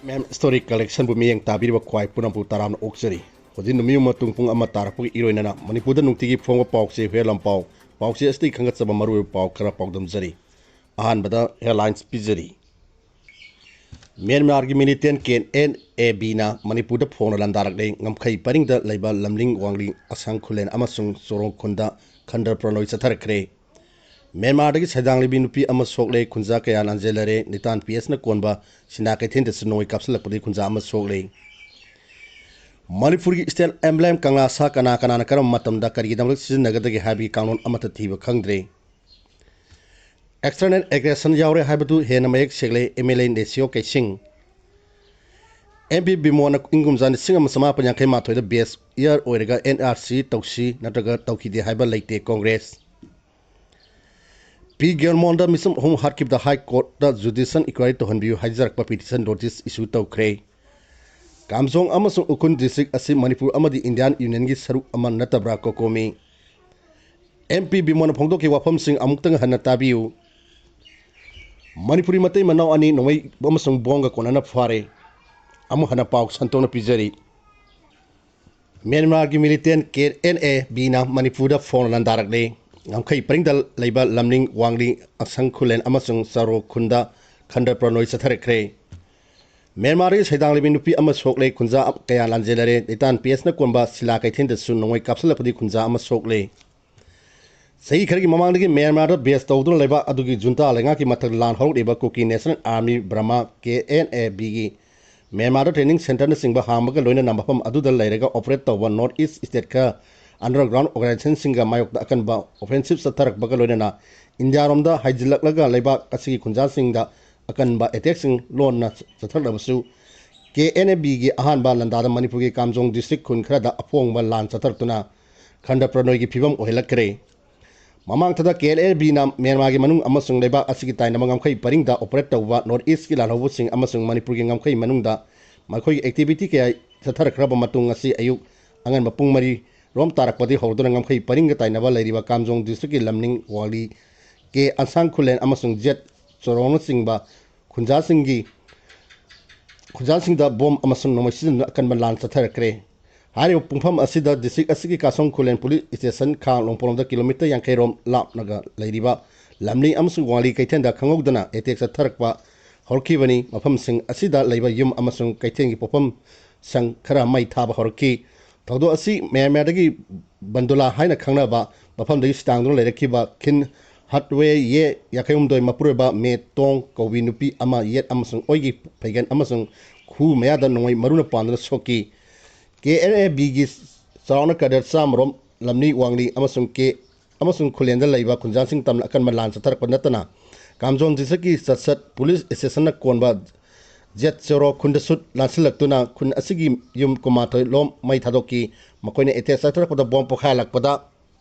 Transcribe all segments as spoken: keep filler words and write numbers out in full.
ꯃꯦꯝ story ꯀꯂꯦꯛꯁꯟꯕꯨ ꯃꯤꯠꯌꯦꯡ ꯇꯥꯕꯤꯔꯤꯕ ꯈ꯭ꯋꯥꯏ ꯄꯨꯝꯅꯃꯛꯄꯨ ꯇꯔꯥꯝꯅ ꯑꯣꯛꯆꯔꯤ꯫ ꯍꯧꯖꯤꯛ ꯅꯨꯃꯤꯠ ꯑꯃ ꯃꯇꯨꯡ ꯄꯨꯡ ꯑꯃ ꯇꯥꯔꯛꯄꯒꯤ ꯏꯔꯣꯏꯅꯅ ꯃꯅꯤꯄꯨꯔꯗ ꯅꯨꯡꯇꯤꯒꯤ ꯐꯣꯡꯕ ꯄꯥꯎꯆꯦ ꯍꯨꯌꯦꯟ ꯂꯥꯟꯄꯥꯎ, ꯄꯥꯎꯆꯦ ꯑꯁꯤꯗꯒꯤ ꯈꯟꯒꯠꯆꯕ ꯃꯔꯨꯑꯣꯏꯕ ꯄꯥꯎ ꯈꯔ ꯄꯥꯎꯗꯝꯖꯔꯤ꯫ ꯑꯍꯥꯟꯕꯗ ꯍꯦꯗꯂꯥꯏꯟꯁ ꯄꯤꯖꯔꯤ꯫ ꯃ꯭ꯌꯥꯟꯃꯥꯔꯒꯤ ꯃꯤꯂꯤꯇꯦꯟ ꯀꯦ ꯑꯦꯟ ꯑꯦ ꯕꯤꯅ ꯃꯅꯤꯄꯨꯔꯗ ꯐꯣꯡꯅ ꯂꯥꯟꯗꯥꯔꯛꯂꯦ꯫ ꯉꯝꯈꯩ ꯄꯔꯤꯡꯗ ꯂꯩꯕ ꯂꯝꯂꯤꯡ ꯋꯥꯡꯂꯤꯡ ꯑꯁꯥꯡ ꯈꯨꯂꯦꯟ ꯑꯃꯁꯨꯡ ꯆꯣꯔꯣꯡ ꯈꯨꯟꯗ ꯈꯟꯗ꯭ꯔ ꯄ꯭ꯔꯂꯣꯏ ꯆꯠꯊꯔꯛꯈ꯭ꯔꯦ꯫ ꯃ꯭ꯌꯥꯟꯃꯥꯔꯗꯒꯤ ꯁꯩꯗꯥꯡꯂꯤꯕꯤ ꯅꯨꯄꯤ ꯑꯃ ꯁꯣꯛꯂꯦ꯫ ꯈꯨꯟꯖꯥ ꯀꯌꯥ ꯂꯥꯟꯖꯦꯜꯅꯔꯦ꯫ ꯅꯤꯇꯥꯟ ꯄꯤ ꯑꯦꯁꯅ ꯀꯣꯟꯕ ꯁꯤꯅꯥ ꯀꯩꯊꯦꯜꯗꯁꯨ ꯅꯣꯡꯃꯩ ꯀꯥꯞꯁꯤꯜꯂꯛꯄꯗꯒꯤ ꯈꯨꯟꯖꯥ ꯑꯃ ꯁꯣꯛꯂꯦ꯫ ꯃꯅꯤꯄꯨꯔꯒꯤ ꯁ꯭ꯇꯦꯠ ꯑꯦꯝꯕ꯭ꯂꯦꯝ ꯀꯪꯂꯥ ꯁꯥ ꯀꯅꯥ ꯀꯅꯥꯅ ꯀꯔꯝꯕ ꯃꯇꯝꯗ ꯀꯔꯤꯒꯤꯗꯃꯛ ꯁꯤꯖꯤꯟꯅꯒꯗꯒꯦ ꯍꯥꯏꯕꯒꯤ ꯀꯥꯡꯂꯣꯟ ꯑꯃꯠꯇ ꯊꯤꯕ ꯈꯪꯗ꯭ꯔꯦ꯫ ꯑꯦꯛꯁꯇꯔꯅꯦꯜ ꯑꯦꯒ꯭ꯔꯦꯁꯟ ꯌꯥꯎꯔꯦ ꯍꯥꯏꯕꯗꯨ ꯍꯦꯟꯅ ꯃꯌꯦꯛ ꯁꯦꯡꯂꯦ꯫ ꯑꯦꯝ ꯑꯦꯜ ꯑꯦ ꯅꯦꯁꯤꯌꯣ ꯀꯩꯁꯤꯡ꯫ ꯑꯦꯝ ꯄꯤ ꯕꯤꯃꯣꯟꯅ ꯏꯪ ꯀꯨꯝꯖꯥ ꯂꯤꯁꯤꯡ ꯑꯃ ꯆꯃꯥꯄꯟ ꯌꯥꯡꯈꯩ ꯃꯥꯊꯣꯏꯗ ꯕꯦꯁ ꯏꯌꯥꯔ ꯑꯣꯏꯔꯒ ꯑꯦꯟ ꯑꯥꯔ ꯁꯤ ꯇꯧꯁꯤ ꯅꯠꯇ꯭ꯔꯒ ꯇꯧꯈꯤꯗꯦ ꯍꯥꯏꯕ ꯂꯩꯇꯦ ꯀꯣꯡꯒ꯭ꯔꯦꯁ꯫ ꯄꯤ ꯒꯤꯌꯜꯃꯣꯟꯗ ꯃꯤꯆꯝ ꯑꯍꯨꯝ ꯍꯥꯠꯈꯤꯕꯗ ꯍꯥꯏ ꯀꯣꯔꯠꯇ ꯖꯨꯗꯤꯁꯤꯌꯦꯜ ꯏꯟꯀ꯭ꯋꯥꯏꯔꯤ ꯇꯧꯍꯟꯕꯤꯌꯨ ꯍꯥꯏꯖꯔꯛꯄ ꯄꯤꯇꯤꯁꯟ ꯅꯣꯇꯤꯁ ꯏꯁꯨ ꯇꯧꯈ꯭ꯔꯦ꯫ ꯀꯥꯝꯖꯣꯡ ꯑꯃꯁꯨꯡ ꯎꯈ꯭ꯔꯨꯜ ꯗꯤꯁꯇ꯭ꯔꯤꯛ ꯑꯁꯤ ꯃꯅꯤꯄꯨꯔ ꯑꯃꯗꯤ ꯏꯟꯗꯤꯌꯥꯟ ꯌꯨꯅꯤꯌꯟꯒꯤ ꯁꯔꯨꯛ ꯑꯃ ꯅꯠꯇꯕ꯭ꯔꯥ? ꯀꯣꯀꯣꯃꯤ꯫ ꯑꯦꯝ ꯄꯤ ꯕꯤꯃꯣꯟꯅ ꯐꯣꯡꯗꯣꯛꯈꯤꯕ ꯋꯥꯐꯝꯁꯤꯡ ꯑꯃꯨꯛꯇꯪ ꯍꯟꯅ ꯇꯥꯕꯤꯌꯨ꯫ ꯃꯅꯤꯄꯨꯔꯤ ꯃꯇꯩ ꯃꯅꯥꯎ ꯑꯅꯤ ꯅꯣꯡꯃꯩ ꯑꯃꯁꯨꯡ ꯕꯣꯝꯒ ꯀꯣꯟꯅꯅ ꯐꯥꯔꯦ꯫ ꯑꯃꯨꯛ ꯍꯟꯅ ꯄꯥꯎ ꯁꯟꯗꯣꯛꯅ ꯄꯤꯖꯔꯤ꯫ ꯃ꯭ꯌꯥꯟꯃꯥꯔꯒꯤ ꯃꯤꯂꯤꯇꯦꯟ ꯀꯦ ꯑꯦꯟ ꯑꯦ ꯕꯤꯅ ꯃꯅꯤꯄꯨꯔꯗ ꯐꯣꯡꯅ ꯂꯥꯟꯗꯥꯔꯛꯂꯦ꯫ ꯉꯝꯈꯩ ꯄꯔꯤꯡꯗ ꯂꯩꯕ ꯂꯝꯂꯤꯡ, ꯋꯥꯡꯂꯤꯡ, ꯑꯁꯪ ꯈꯨꯂꯦꯟ ꯑꯃꯁꯨꯡ ꯆꯥꯔꯣ ꯈꯨꯟꯗ ꯈꯟꯗ꯭ꯔ ꯄ꯭ꯔꯅꯣꯏ ꯆꯠꯊꯔꯛꯈ꯭ꯔꯦ꯫ ꯃ꯭ꯌꯥꯟꯃꯥꯔꯗꯒꯤ ꯁꯩꯗꯥꯡꯂꯤꯕꯤ ꯅꯨꯄꯤ ꯑꯃ ꯁꯣꯛꯂꯦ꯫ ꯈꯨꯟꯖꯥ ꯀꯌꯥ ꯂꯥꯟꯖꯦꯜꯅꯔꯦ꯫ ꯅꯤꯇꯥꯟ ꯄꯤ ꯑꯦꯁꯅ ꯀꯣꯟꯕ ꯁꯤꯂꯥ ꯀꯩꯊꯦꯜꯗꯁꯨ ꯅꯣꯡꯃꯩ ꯀꯥꯞꯁꯤꯜꯂꯛꯄꯗꯒꯤ ꯈꯨꯟꯖꯥ ꯑꯃ ꯁꯣꯛꯂꯦ꯫ ꯆꯍꯤ ꯈꯔꯒꯤ ꯃꯃꯥꯡꯗꯒꯤ ꯃ꯭ꯌꯥꯟꯃꯥꯔꯗ ꯕꯦꯁ ꯇꯧꯗꯨꯅ ꯂꯩꯕ ꯑꯗꯨꯒꯤ ꯖꯨꯟꯇꯥ ꯂꯩꯉꯥꯛꯀꯤ ꯃꯊꯛ ꯂꯥꯟ ꯍꯧꯔꯛꯂꯤꯕ Kuki national army, Burma, K N A ꯕꯤꯒꯤ ꯃ꯭ꯌꯥꯟꯃꯥꯔꯗ ꯇ꯭ꯔꯦꯅꯤꯡ ꯁꯦꯟꯇꯔꯅꯆꯤꯡꯕ ꯍꯥꯡꯕꯒ ꯂꯣꯏꯅꯅ ꯃꯐꯝ ꯑꯗꯨꯗ ꯂꯩꯔꯒ ꯑꯣꯄꯔꯦꯠ ꯇꯧꯕ ꯅꯣꯔꯠ ꯏꯁ ꯁ꯭ꯇꯦꯠ ꯈꯔ ꯑꯟꯗꯔꯒ꯭ꯔꯥꯎꯟ ꯑꯣꯔꯒꯅꯥꯏꯖꯦꯁꯟꯁꯤꯡꯒ ꯃꯥꯌꯣꯛꯇ ꯑꯀꯟꯕ ꯑꯣꯐꯦꯟꯁꯤꯞ ꯆꯠꯊꯔꯛꯄꯒ ꯂꯣꯏꯅꯅ ꯏꯟꯗꯤꯌꯥꯔꯣꯝꯗ ꯍꯥꯏꯖꯤꯜꯂꯛꯂꯒ ꯂꯩꯕꯥꯛ ꯑꯁꯤꯒꯤ ꯈꯨꯟꯖꯥꯁꯤꯡꯗ ꯑꯀꯟꯕ ꯑꯦꯇꯦꯛꯁꯤꯡ ꯂꯣꯟꯅ ꯆꯠꯊꯔꯛꯂꯕꯁꯨ, ꯀꯦ ꯑꯦꯟ ꯑꯦ ꯕꯤꯒꯤ ꯑꯍꯥꯟꯕ ꯂꯥꯟꯗꯥꯗ ꯃꯅꯤꯄꯨꯔꯒꯤ ꯀꯥꯝꯖꯣꯡ ꯗꯤꯁꯇ꯭ꯔꯤꯛ ꯈꯨꯟ ꯈꯔꯗ ꯑꯐꯣꯡꯕ ꯂꯥꯟ ꯆꯠꯊꯔꯛꯇꯨꯅ ꯈꯟꯗ꯭ꯔ ꯄ꯭ꯔꯅꯣꯏꯒꯤ ꯐꯤꯕꯝ ꯑꯣꯏꯍꯜꯂꯛꯈ꯭ꯔꯦ꯫ ꯃꯃꯥꯡ ꯊꯥꯗ ꯀꯦ ꯑꯦꯟ ꯑꯦ ꯕꯤꯅ ꯃ꯭ꯌꯥꯟꯃꯥꯔꯒꯤ ꯃꯅꯨꯡ ꯑꯃꯁꯨꯡ ꯂꯩꯕꯥꯛ ꯑꯁꯤꯒꯤ ꯇꯥꯏꯅꯕ ꯉꯝꯈꯩ ꯄꯔꯤꯡꯗ ꯑꯣꯄꯔꯦꯠ ꯇꯧꯕ ꯅꯣꯔꯠ ꯏꯁꯀꯤ ꯂꯥꯜꯍꯧꯕꯁꯤꯡ ꯑꯃꯁꯨꯡ ꯃꯅꯤꯄꯨꯔꯒꯤ ꯉꯝꯈꯩ ꯃꯅꯨꯡꯗ ꯃꯈꯣꯏꯒꯤ ꯑꯦꯛꯇꯤꯚꯤꯇꯤ ꯀꯌꯥ ꯆꯠꯊꯔꯛꯈ꯭ꯔꯕ ꯃꯇꯨꯡ ꯉꯁꯤ ꯑꯌꯨꯛ ꯑꯉꯟꯕ ꯄꯨꯡ ꯃꯔꯤ ꯔꯣꯝ ꯇꯥꯔꯛꯄꯗꯒꯤ ꯍꯧꯗꯨꯅ ꯉꯝꯈꯩ ꯄꯔꯤꯡꯒ ꯇꯥꯏꯅꯕ ꯂꯩꯔꯤꯕ ꯀꯥꯝꯖꯣꯡ ꯗꯤꯁꯇ꯭ꯔꯤꯛꯀꯤ ꯂꯝꯅꯤꯡ, ꯋꯥꯂꯤ, ꯀꯦ ꯑꯟꯁꯥꯡ ꯈꯨꯂꯦꯟ ꯑꯃꯁꯨꯡ ꯖꯦꯠ ꯆꯣꯔꯣꯡꯅꯆꯤꯡꯕ ꯈꯨꯟꯖꯥꯁꯤꯡꯒꯤ ꯈꯨꯟꯖꯥꯁꯤꯡꯗ ꯕꯣꯝ ꯑꯃꯁꯨꯡ ꯅꯣꯡꯃꯩ ꯁꯤꯖꯤꯟꯅꯗꯨꯅ ꯑꯀꯟꯕ ꯂꯥꯟ ꯆꯠꯊꯔꯛꯈ꯭ꯔꯦ꯫ ꯍꯥꯏꯔꯤꯕ ꯄꯨꯡꯐꯝ ꯑꯁꯤꯗ ꯗꯤꯁꯇ꯭ꯔꯤꯛ ꯑꯁꯤꯒꯤ ꯀꯥꯁꯣꯡ ꯈꯨꯂꯦꯟ ꯄꯨꯂꯤꯁ ꯁ꯭ꯇꯦꯁꯟ ꯈꯥ ꯂꯣꯡꯄꯣꯂꯣꯝꯗ ꯀꯤꯂꯣꯃꯤꯇꯔ ꯌꯥꯡꯈꯩ ꯔꯣꯝ ꯂꯥꯞꯅꯒ ꯂꯩꯔꯤꯕ ꯂꯝꯂꯤ ꯑꯃꯁꯨꯡ ꯋꯥꯡꯂꯤ ꯀꯩꯊꯦꯜꯗ ꯈꯪꯍꯧꯗꯅ ꯑꯦꯇꯦꯛ ꯆꯠꯊꯔꯛꯄ ꯍꯧꯔꯛꯈꯤꯕꯅꯤ꯫ ꯃꯐꯝꯁꯤꯡ ꯑꯁꯤꯗ ꯂꯩꯕ ꯌꯨꯝ ꯑꯃꯁꯨꯡ ꯀꯩꯊꯦꯜꯒꯤ ꯄꯣꯠꯐꯝ ꯁꯪ ꯈꯔ ꯃꯩ ꯊꯥꯕ ꯍꯧꯔꯛꯈꯤ꯫ ꯊꯧꯗꯣꯛ ꯑꯁꯤ ꯃ꯭ꯌꯥꯟꯃꯥꯔꯗꯒꯤ ꯕꯟꯗꯨꯂꯥ ꯍꯥꯏꯅ ꯈꯪꯅꯕ ꯃꯐꯝꯗꯒꯤ ꯁꯤꯇꯥꯡꯗꯨꯅ ꯂꯩꯔꯛꯈꯤꯕ ꯈꯤꯟ ꯍꯠꯋꯦ ꯌꯦ ꯌꯥꯡꯈꯩ ꯍꯨꯝꯗꯣꯏ ꯃꯄꯨꯔꯣꯏꯕ ꯃꯦ ꯇꯣꯡ ꯀꯧꯕꯤ ꯅꯨꯄꯤ ꯑꯃ ꯌꯦꯠ ꯑꯃꯁꯨꯡ ꯑꯣꯏꯒꯤ ꯐꯩꯒꯟ ꯑꯃꯁꯨꯡ ꯈꯨ ꯃꯌꯥꯗ ꯅꯣꯡꯃꯩ ꯃꯔꯨꯅ ꯄꯥꯟꯗꯨꯅ ꯁꯣꯛꯈꯤ꯫ ꯀꯦ ꯑꯦꯟ ꯑꯦ ꯕꯤꯒꯤ ꯆꯥꯎꯔꯥꯛꯅ ꯀꯗꯔ ꯆꯥꯝꯃꯔꯣꯝ ꯂꯝꯅꯤ ꯋꯥꯡꯂꯤ ꯑꯃꯁꯨꯡ ꯀꯦ ꯑꯃꯁꯨꯡ ꯈꯨꯂꯦꯟꯗ ꯂꯩꯕ ꯈꯨꯟꯖꯥꯁꯤꯡ ꯇꯝꯅ ꯑꯀꯟꯕ ꯂꯥꯟ ꯆꯠꯊꯔꯛꯄ ꯅꯠꯇꯅ ꯀꯥꯝꯖꯣꯡ ꯗꯤꯁꯇ꯭ꯔꯤꯛꯀꯤ ꯆꯠꯁꯠ ꯄꯨꯂꯤꯁ ꯁ꯭ꯇꯦꯁꯟꯅ ꯀꯣꯟꯕ ꯖꯦꯠ ꯆꯦꯔꯣ ꯈꯨꯟꯗꯁꯨ ꯂꯥꯟꯁꯤꯜꯂꯛꯇꯨꯅ ꯈꯨꯟ ꯑꯁꯤꯒꯤ ꯌꯨꯝ ꯀꯨꯟꯃꯥꯊꯣꯏ ꯂꯣꯝ ꯃꯩ ꯊꯥꯗꯣꯛꯈꯤ꯫ ꯃꯈꯣꯏꯅ ꯑꯦꯇꯦꯛ ꯆꯠꯊꯔꯛꯄꯗ ꯕꯣꯝ ꯄꯣꯈꯥꯏꯍꯜꯂꯛꯄꯗ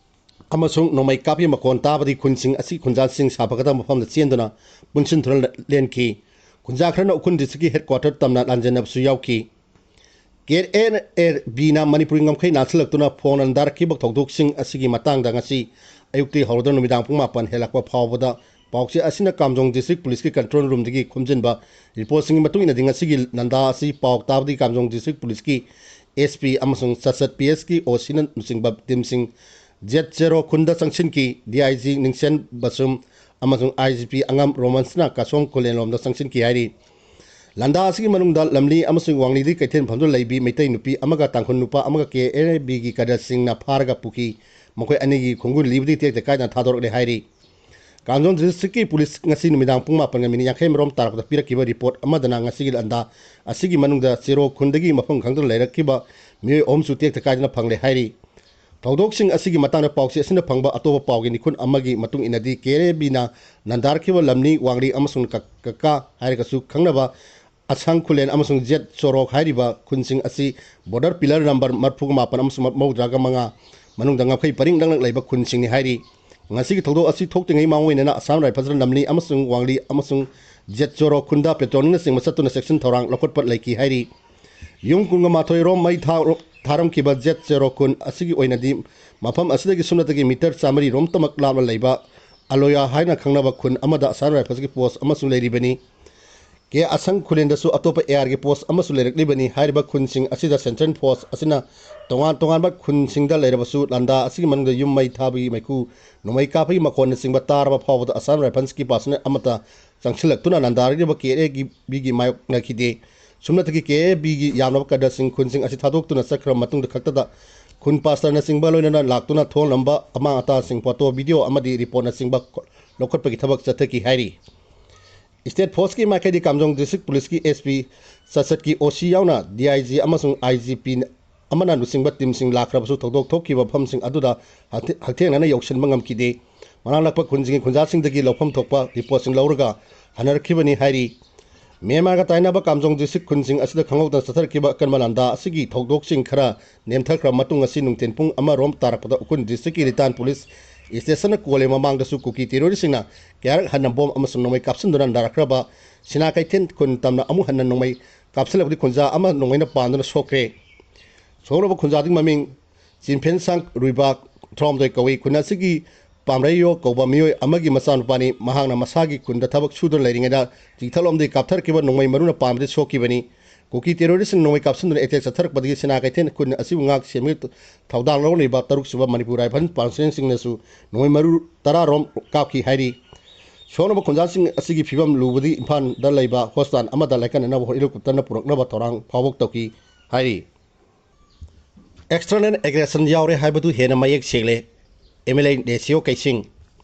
ꯑꯃꯁꯨꯡ ꯅꯣꯡꯃꯩ ꯀꯥꯞꯄꯤ ꯃꯈꯣꯟ ꯇꯥꯕꯗꯤ ꯈꯨꯟꯁꯤꯡ ꯑꯁꯤ ꯈꯨꯟꯖꯥꯁꯤꯡ ꯁꯥꯐꯒꯗꯕ ꯃꯐꯝꯗ ꯆꯦꯟꯗꯨꯅ ꯄꯨꯟꯁꯤꯟꯗꯨꯅ ꯂꯦꯟꯈꯤ꯫ ꯈꯨꯟꯖꯥ ꯈꯔꯅ ꯎꯈ꯭ꯔꯨꯜ ꯗꯤꯁꯇ꯭ꯔꯤꯛꯀꯤ ꯍꯦꯗꯀ꯭ꯋꯥꯇꯔ ꯇꯝꯅ ꯂꯥꯟꯖꯦꯟꯅꯕꯁꯨ ꯌꯥꯎꯈꯤ꯫ ꯀꯦ ꯑꯦꯟ ꯑꯦ ꯕꯤꯅ ꯃꯅꯤꯄꯨꯔꯤ ꯉꯝꯈꯩ ꯅꯥꯟꯁꯤꯜꯂꯛꯇꯨꯅ ꯐꯣꯡꯅ ꯅꯥꯔꯛꯈꯤꯕ ꯊꯧꯗꯣꯛꯁꯤꯡ ꯑꯁꯤꯒꯤ ꯃꯇꯥꯡꯗ ꯉꯁꯤ ꯑꯌꯨꯛꯇꯒꯤ ꯍꯧꯔꯗꯨꯅ ꯅꯨꯃꯤꯗꯥꯡ ꯄꯨꯡ ꯃꯥꯄꯟ ꯍꯦꯜꯂꯛꯄ ꯐꯥꯎꯕꯗ ꯄꯥꯎꯆꯦ ꯑꯁꯤꯅ ꯀꯥꯝꯖꯣꯡ ꯗꯤꯁꯇ꯭ꯔꯤꯛ ꯄꯨꯂꯤꯁꯀꯤ ꯀꯟꯇ꯭ꯔꯣꯜ ꯔꯨꯝꯗꯒꯤ ꯈꯣꯝꯖꯤꯟꯕ ꯔꯤꯄꯣꯔꯠꯁꯤꯡꯒꯤ ꯃꯇꯨꯡ ꯏꯟꯅꯗꯤ ꯉꯁꯤꯒꯤ ꯂꯥꯟꯗꯥ ꯑꯁꯤ ꯄꯥꯎ ꯇꯥꯕꯗꯒꯤ ꯀꯥꯝꯖꯣꯡ ꯗꯤꯁꯇ꯭ꯔꯤꯛ ꯄꯨꯂꯤꯁꯀꯤ ꯑꯦꯁ ꯄꯤ ꯑꯃꯁꯨꯡ ꯆꯠꯁꯠ ꯄꯤ ꯑꯦꯁꯀꯤ ꯑꯣ ꯁꯤꯅ ꯂꯨꯆꯤꯡꯕ ꯇꯤꯝꯁꯤꯡ ꯖꯦꯠ ꯆꯦꯔꯣ ꯈꯨꯟꯗ ꯆꯪꯁꯤꯟꯈꯤ꯫ ꯗꯤ ꯑꯥꯏ ꯖꯤ ꯅꯤꯡꯁꯦꯟ ꯕꯁꯨꯝ ꯑꯃꯁꯨꯡ ꯑꯥꯏ ꯖꯤ ꯄꯤ ꯑꯉꯝ ꯔꯣꯃꯟꯁꯅ ꯀꯥꯁꯣꯡ ꯈꯨꯂꯦꯟꯂꯣꯝꯗ ꯆꯪꯁꯤꯟꯈꯤ ꯍꯥꯏꯔꯤ꯫ ꯂꯥꯟꯗꯥ ꯑꯁꯤꯒꯤ ꯃꯅꯨꯡꯗ ꯂꯝꯂꯤ ꯑꯃꯁꯨꯡ ꯋꯥꯡꯂꯤꯗꯤ ꯀꯩꯊꯦꯜ ꯃꯐꯝꯗ ꯂꯩꯕꯤ ꯃꯩꯇꯩ ꯅꯨꯄꯤ ꯑꯃꯒ ꯇꯥꯡꯈꯨꯜ ꯅꯨꯄꯥ ꯑꯃꯒ ꯀꯦ ꯑꯦꯟ ꯑꯦ ꯕꯤꯒꯤ ꯀꯗꯔꯁꯤꯡꯅ ꯐꯥꯔꯒ ꯄꯨꯈꯤ꯫ ꯃꯈꯣꯏ ꯑꯅꯤꯒꯤ ꯈꯣꯡꯒꯨꯜ ꯂꯤꯕꯗꯤ ꯇꯦꯛꯇ ꯀꯥꯏꯗꯅ ꯊꯥꯗꯣꯔꯛꯂꯦ ꯍꯥꯏꯔꯤ꯫ ꯀꯥꯝꯖꯣꯡ ꯗꯤꯁꯇ꯭ꯔꯤꯛꯀꯤ ꯄꯨꯂꯤꯁ ꯉꯁꯤ ꯅꯨꯃꯤꯗꯥꯡ ꯄꯨꯡ ꯃꯥꯄꯟꯒ ꯃꯤꯅꯤꯠ ꯌꯥꯡꯈꯩ ꯃꯔꯣꯝ ꯇꯥꯔꯛꯄꯗ ꯄꯤꯔꯛꯈꯤꯕ ꯔꯤꯄꯣꯔꯠ ꯑꯃꯗꯅ ꯉꯁꯤꯒꯤ ꯂꯥꯟꯗꯥ ꯑꯁꯤꯒꯤ ꯃꯅꯨꯡꯗ ꯆꯦꯔꯣ ꯈꯨꯟꯗꯒꯤ ꯃꯐꯝ ꯈꯪꯗꯅ ꯂꯩꯔꯛꯈꯤꯕ ꯃꯤꯑꯣꯏ ꯑꯍꯨꯝꯁꯨ ꯇꯦꯛꯇ ꯀꯥꯏꯗꯅ ꯐꯪꯂꯦ ꯍꯥꯏꯔꯤ꯫ ꯊꯧꯗꯣꯛꯁꯤꯡ ꯑꯁꯤꯒꯤ ꯃꯇꯥꯡꯗ ꯄꯥꯎꯆꯦ ꯑꯁꯤꯅ ꯐꯪꯕ ꯑꯇꯣꯞꯄ ꯄꯥꯎꯒꯤ ꯃꯤꯈꯨꯟ ꯑꯃꯒꯤ ꯃꯇꯨꯡ ꯏꯟꯅꯗꯤ, ꯀꯦ ꯑꯦꯟ ꯑꯦ ꯕꯤꯅ ꯅꯟꯗꯥꯔꯛꯈꯤꯕ ꯂꯝꯅꯤ ꯋꯥꯡꯂꯤ ꯑꯃꯁꯨꯡ ꯀ-, ꯀꯀꯥ ꯍꯥꯏꯔꯒꯁꯨ ꯈꯪꯅꯕ ꯑꯁꯥꯡ ꯈꯨꯂꯦꯟ ꯑꯃꯁꯨꯡ ꯖꯦꯠ ꯆꯣꯔꯣꯛ ꯍꯥꯏꯔꯤꯕ ꯈꯨꯟꯁꯤꯡ ꯑꯁꯤ ꯕꯣꯔꯗꯔ ꯄꯤꯂꯔ ꯅꯝꯕꯔ ꯃꯔꯤꯐꯨꯒ ꯃꯥꯄꯟ ꯑꯃꯁꯨꯡ ꯃꯧꯗ꯭ꯔꯥꯒ ꯃꯉꯥ ꯃꯅꯨꯡꯗ ꯉꯝꯈꯩ ꯄꯔꯤꯡ ꯅꯛꯅ ꯂꯩꯕ ꯈꯨꯟꯁꯤꯡꯅꯤ ꯍꯥꯏꯔꯤ꯫ ꯉꯁꯤꯒꯤ ꯊꯧꯗꯣꯛ ꯑꯁꯤ ꯊꯣꯛꯇ꯭ꯔꯤꯉꯩ ꯃꯃꯥꯡ ꯑꯣꯏꯅ ꯑꯁꯥꯝ ꯔꯥꯏꯐꯜꯁꯅ ꯂꯝꯂꯤ ꯑꯃꯁꯨꯡ ꯋꯥꯡꯂꯤ ꯑꯃꯁꯨꯡ ꯖꯦꯠ ꯆꯣꯔꯣꯛ ꯈꯨꯟꯗ ꯄꯦꯇ꯭ꯔꯣꯂꯤꯡꯅꯆꯤꯡꯕ ꯆꯠꯇꯨꯅ ꯆꯦꯛꯁꯤꯟ ꯊꯧꯔꯥꯡ ꯂꯧꯈꯠꯄ ꯂꯩꯈꯤ ꯍꯥꯏꯔꯤ꯫ ꯌꯨꯝ ꯀꯨꯟꯒ ꯃꯥꯊꯣꯏ ꯔꯣꯝ ꯃꯩ ꯊꯥ-, ꯊꯥꯔꯝꯈꯤꯕ ꯖꯦꯠ ꯆꯦꯔꯣ ꯈꯨꯟ ꯑꯁꯤꯒꯤ ꯑꯣꯏꯅꯗꯤ ꯃꯐꯝ ꯑꯁꯤꯗꯒꯤ ꯁꯨꯞꯅꯇꯒꯤ ꯃꯤꯇꯔ ꯆꯥꯃꯔꯤ ꯔꯣꯝꯇꯃꯛ ꯂꯥꯞꯅ ꯂꯩꯕ ꯑꯂꯣꯌꯥ ꯍꯥꯏꯅ ꯈꯪꯅꯕ ꯈꯨꯟ ꯑꯃꯗ ꯑꯁꯥꯝ ꯔꯥꯏꯐꯜꯁꯀꯤ ꯄꯣꯁ ꯑꯃꯁꯨ ꯂꯩꯔꯤꯕꯅꯤ꯫ ꯀꯦ ꯑꯁꯪ ꯈꯨꯂꯦꯟꯗꯁꯨ ꯑꯇꯣꯞꯄ ꯑꯦ ꯑꯥꯔꯒꯤ ꯄꯣꯁ ꯑꯃꯁꯨ ꯂꯩꯔꯛꯂꯤꯕꯅꯤ꯫ ꯍꯥꯏꯔꯤꯕ ꯈꯨꯟꯁꯤꯡ ꯑꯁꯤꯗ ꯁꯦꯟꯇ꯭ꯔꯦꯜ ꯐꯣꯔꯁ ꯑꯁꯤꯅ ꯇꯣꯉꯥꯟ ꯇꯣꯉꯥꯟꯕ ꯈꯨꯟꯁꯤꯡꯗ ꯂꯩꯔꯕꯁꯨ, ꯂꯥꯟꯗꯥ ꯑꯁꯤꯒꯤ ꯃꯅꯨꯡꯗ ꯌꯨꯝ ꯃꯩ ꯊꯥꯕꯒꯤ ꯃꯩꯈꯨ, ꯅꯣꯡꯃꯩ ꯀꯥꯞꯄꯒꯤ ꯃꯈꯣꯟꯅꯆꯤꯡꯕ ꯇꯥꯔꯕ ꯐꯥꯎꯕꯗ ꯑꯁꯥꯝ ꯔꯥꯏꯐꯜꯁꯀꯤ ꯄꯥꯔꯁꯅꯦꯜ ꯑꯃꯠꯇ ꯆꯪꯁꯤꯜꯂꯛꯇꯨꯅ ꯂꯥꯟꯗꯥꯔꯛꯂꯤꯕ ꯀꯦ ꯑꯦ ꯕꯤꯒꯤ ꯃꯥꯌꯣꯛꯅꯈꯤꯗꯦ꯫ ꯁꯨꯞꯅꯇꯒꯤ ꯀꯦ ꯑꯦ ꯕꯤꯒꯤ ꯌꯥꯝꯂꯕ ꯀꯗꯔꯁꯤꯡ ꯈꯨꯟꯁꯤꯡ ꯑꯁꯤ ꯊꯥꯗꯣꯛꯇꯨꯅ ꯆꯠꯈ꯭ꯔꯕ ꯃꯇꯨꯡꯗ ꯈꯛꯇꯗ ꯈꯨꯟ ꯄꯥꯁꯇꯔꯅꯆꯤꯡꯕ ꯂꯣꯏꯅꯅ ꯂꯥꯛꯇꯨꯅ ꯊꯣꯛꯂꯝꯕ ꯑꯃꯥꯡ ꯑꯇꯥꯁꯤꯡ, ꯐꯣꯇꯣ, ꯚꯤꯗꯤꯑꯣ ꯑꯃꯗꯤ ꯔꯤꯄꯣꯔꯠꯅꯆꯤꯡꯕ ꯂꯧꯈꯠꯄꯒꯤ ꯊꯕꯛ ꯆꯠꯊꯈꯤ ꯍꯥꯏꯔꯤ꯫ ꯁ꯭ꯇꯦꯠ ꯐꯣꯔꯁꯀꯤ ꯃꯥꯏꯀꯩꯗꯤ ꯀꯥꯝꯖꯣꯡ ꯗꯤꯁꯇ꯭ꯔꯤꯛ ꯄꯨꯂꯤꯁꯀꯤ ꯑꯦꯁ ꯄꯤ, ꯆꯠꯆꯠꯀꯤ ꯑꯣ ꯁꯤ ꯌꯥꯎꯅ ꯗꯤ ꯑꯥꯏ ꯖꯤ ꯑꯃꯁꯨꯡ ꯑꯥꯏ ꯖꯤ ꯄꯤ ꯑꯃꯅ ꯂꯨꯆꯤꯡꯕ ꯇꯤꯝꯁꯤꯡ ꯂꯥꯛꯈ꯭ꯔꯕꯁꯨ, ꯊꯧꯗꯣꯛ ꯊꯣꯛꯈꯤꯕ ꯃꯐꯝꯁꯤꯡ ꯑꯗꯨꯗ ꯍꯛꯊꯦ-, ꯍꯛꯊꯦꯡꯅꯅ ꯌꯧꯁꯤꯟꯕ ꯉꯝꯈꯤꯗꯦ꯫ ꯃꯅꯥꯛ ꯅꯛꯄ ꯈꯨꯟꯁꯤꯡꯒꯤ ꯈꯨꯟꯖꯥꯁꯤꯡꯗꯒꯤ ꯂꯧꯐꯝ ꯊꯣꯛꯄ ꯔꯤꯄꯣꯔꯠꯁꯤꯡ ꯂꯧꯔꯒ ꯍꯟꯅꯔꯛꯈꯤꯕꯅꯤ ꯍꯥꯏꯔꯤ꯫ ꯃ꯭ꯌꯥꯟꯃꯥꯔꯒ ꯇꯥꯏꯅꯕ ꯀꯥꯝꯖꯣꯡ ꯗꯤꯁꯇ꯭ꯔꯤꯛ ꯈꯨꯟꯁꯤꯡ ꯑꯁꯤꯗ ꯈꯪꯍꯧꯗꯅ ꯆꯠꯊꯔꯛꯈꯤꯕ ꯑꯀꯟꯕ ꯂꯥꯟꯗꯥ ꯑꯁꯤꯒꯤ ꯊꯧꯗꯣꯛꯁꯤꯡ ꯈꯔ ꯅꯦꯝꯊꯈ꯭ꯔꯕ ꯃꯇꯨꯡ, ꯉꯁꯤ ꯅꯨꯡꯊꯤꯜ ꯄꯨꯡ ꯑꯃ ꯔꯣꯝ ꯇꯥꯔꯛꯄꯗ ꯎꯈ꯭ꯔꯨꯜ ꯗꯤꯁꯇ꯭ꯔꯤꯛꯀꯤ ꯔꯤꯇꯥꯟ ꯄꯨꯂꯤꯁ ꯁ꯭ꯇꯦꯁꯟꯅ ꯀꯣꯜꯂꯦ ꯃꯃꯥꯡꯗꯁꯨ ꯀꯨꯀꯤ ꯇꯦꯔꯣꯔꯤꯁꯁꯤꯡꯅ ꯀꯌꯥꯔꯛ ꯍꯟꯅ ꯕꯣꯝ ꯑꯃꯁꯨꯡ ꯅꯣꯡꯃꯩ ꯀꯥꯞꯁꯤꯟꯗꯨꯅ ꯅꯥꯔꯛꯈ꯭ꯔꯕ ꯁꯤꯅꯥ ꯀꯩꯊꯦꯜ ꯈꯨꯟ ꯇꯝꯅ ꯑꯃꯨꯛ ꯍꯟꯅ ꯅꯣꯡꯃꯩ ꯀꯥꯞꯁꯤꯜꯂꯛꯄꯗꯒꯤ ꯈꯨꯟꯖꯥ ꯑꯃ ꯅꯣꯡꯃꯩꯅ ꯄꯥꯟꯗꯨꯅ ꯁꯣꯛꯈ꯭ꯔꯦ꯫ ꯁꯣꯛꯂꯕ ꯈꯨꯟꯖꯥꯗꯨꯒꯤ ꯃꯃꯤꯡ ꯆꯤꯟꯐꯦꯟꯁꯥꯡ ꯔꯨꯏꯕꯥꯛ, ꯇꯔꯥꯍꯨꯝꯗꯣꯏ ꯀꯧꯏ꯫ ꯈꯨꯟ ꯑꯁꯤꯒꯤ ꯄꯥꯝꯔꯩꯌꯣ ꯀꯧꯕ ꯃꯤꯑꯣꯏ ꯑꯃꯒꯤ ꯃꯆꯥꯅꯨꯄꯥꯅꯤ꯫ ꯃꯍꯥꯛꯅ ꯃꯁꯥꯒꯤ ꯈꯨꯟꯗ ꯊꯕꯛ ꯁꯨꯗꯨꯅ ꯂꯩꯔꯤꯉꯩꯗ ꯆꯤꯊꯂꯣꯝꯗꯒꯤ ꯀꯥꯞꯊꯔꯛꯈꯤꯕ ꯅꯣꯡꯃꯩ ꯃꯔꯨꯅ ꯄꯥꯟꯕꯗ ꯁꯣꯛꯈꯤꯕꯅꯤ꯫ ꯀꯨꯀꯤ ꯇꯦꯔꯣꯔꯤꯁꯁꯤꯡꯅ ꯅꯣꯡꯃꯩ ꯀꯥꯞꯁꯤꯟꯗꯨꯅ ꯑꯦꯇꯦꯛ ꯆꯠꯊꯔꯛꯄꯗꯒꯤ ꯁꯤꯅꯥ ꯀꯩꯊꯦꯜ ꯈꯨꯟ ꯑꯁꯤꯕꯨ ꯉꯥꯛ ꯁꯦꯟꯕꯒꯤ ꯊꯧꯗꯥꯡ ꯂꯧꯔꯤꯕ ꯇꯔꯨꯛꯁꯨꯕ ꯃꯅꯤꯄꯨꯔ ꯔꯥꯏꯐꯜ ꯄꯥꯔꯁꯅꯦꯜꯁꯤꯡꯅꯁꯨ ꯅꯣꯡꯃꯩ ꯃꯔꯨ ꯇꯔꯥ ꯔꯣꯝ ꯀꯥꯞꯈꯤ ꯍꯥꯏꯔꯤ꯫ ꯁꯣꯛꯂꯕ ꯈꯨꯟꯖꯥꯁꯤꯡ ꯑꯁꯤꯒꯤ ꯐꯤꯕꯝ ꯂꯨꯕꯗꯤ ꯏꯝꯐꯥꯜꯗ ꯂꯩꯕ ꯍꯣꯁꯄꯤꯇꯥꯜ ꯑꯃꯗ ꯂꯥꯏꯀꯠꯅꯅꯕ ꯍꯦꯂꯤꯀꯣꯞꯇꯔꯅ ꯄꯨꯔꯛꯅꯕ ꯊꯧꯔꯥꯡ ꯐꯥꯎꯕ ꯇꯧꯈꯤ ꯍꯥꯏꯔꯤ꯫ ꯑꯦꯛꯁꯇꯔꯅꯦꯜ ꯑꯦꯒ꯭ꯔꯦꯁꯟ ꯌꯥꯎꯔꯦ ꯍꯥꯏꯕꯗꯨ ꯍꯦꯟꯅ ꯃꯌꯦꯛ ꯁꯦꯡꯂꯦ꯫ ꯑꯦꯝ ꯑꯦꯜ ꯑꯦ ꯗꯦꯁꯤꯌꯣ ꯀꯩꯁꯤꯡ꯫